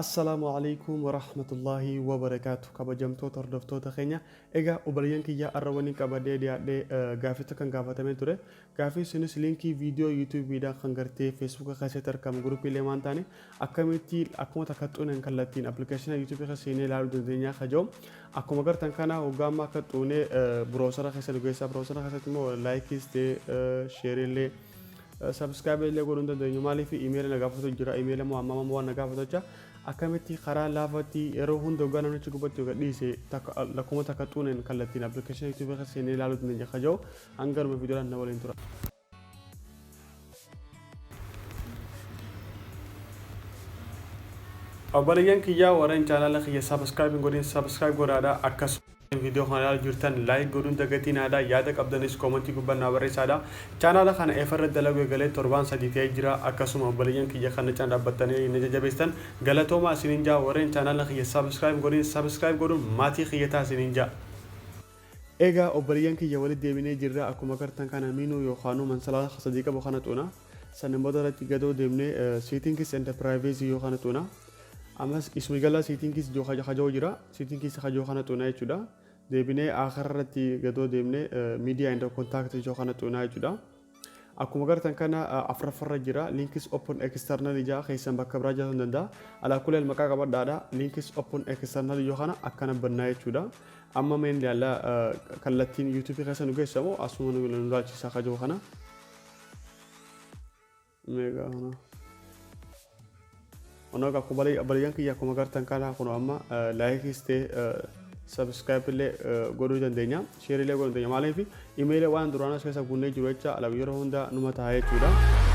Assalaamu alaikum warahmatullaahi wabarakaatu. Kabajamtoota hordoftoota keenya, egaa obboleeyyan kiyya, arra waniin qabadee dhiyaadhee gaafficha kan gaafatamee ture. Gaaffii sunis liinkii viidiyoo YouTubeiidhaan kan gartee Facebooka keessatti argamu gurupiilee waan taane, akkamitti akkuma takka xuuneen kallattiin appilikeeshina YouTubeii keessa seenee ilaaluu dandeenya kaja'u. Akkuma gartan kana hoggaa amma akka xuunee browsera keessa nu geessa. Browsera keessatti immoo likeiis ta'e, shareillee, subscribe illee godhuu hin dandeenyu. Maaliif? Imeela na gaafatu jira. Imeela immoo amma waan na gaafatu jecha, akkamitti karaa laafatti yeroo hunda hoggaa namni achi gubbatti yoo dhiise lakkuma takka xuuneen kallattiin appilikeeshina YouTubeii keessa seenee ilaaluu dandeenya kaja'u, hanga dhuma viidiyoodhaan na waliin tura. Obboleeyyan kiyyaa, warreen chaanaala kiyya subscribe hin godhin, subscribe godhaadha. Akkasuma viidiyoo kana ilaalaa jirtan like godhuun dagatiin aadaa. Yaada qabdanis commentii gubbaan naa barreessaadha. Chaanaala kana efarra dalaguu eegalee torbaan 3 ta'ee jira. Akkasuma obboleeyyan kiyya kana cina dhaabbattanii na jajjabeessan, galatoomaa isiniin jaa. Warreen chaanaala kiyya subscribe hin godhin, subscribe godhuun maatii kiyya ta'a isiniin jaa. Egaa obboleeyyan kiyya, walitti deebinee jirra. Akkuma gartan kana menu yookaanuu mansalaala sadii qabu kana xuuna. Sanaan booda irratti gadoo deemnee settings and privacy yoo kana xuuna. Ammas isuma jala settings kajoo jira. Settings kajoo kana xuuna jechuudha. Deebinee akara irratti gadoo deemnee media and contact yoo kana xuuna jechuudha. Akkuma gartan kana afuraffarra jira, links open external ijaa keessan bakka biraa jiraachuu danda'a. Alaa kuleen maqaa qabadhaadha. Links open external yoo kana akkana bannaa jechuudha. Amma meen ilaalla, kallattiin YouTubeii keessa nu geessamu asuma nu laalchisaa kajoo kana. Meeqa kana? Onoo akkuma obboleeyyan kiyya, akkuma gartan kana kun amma likeis ta'e, subscribe illee godhuu dandeenya. Share illee godhuu dandeenya. Maaliif? Imeela waan duraan as keessa guunnee jiru jecha, ala yeroo hunda numa ta'a jechuudha.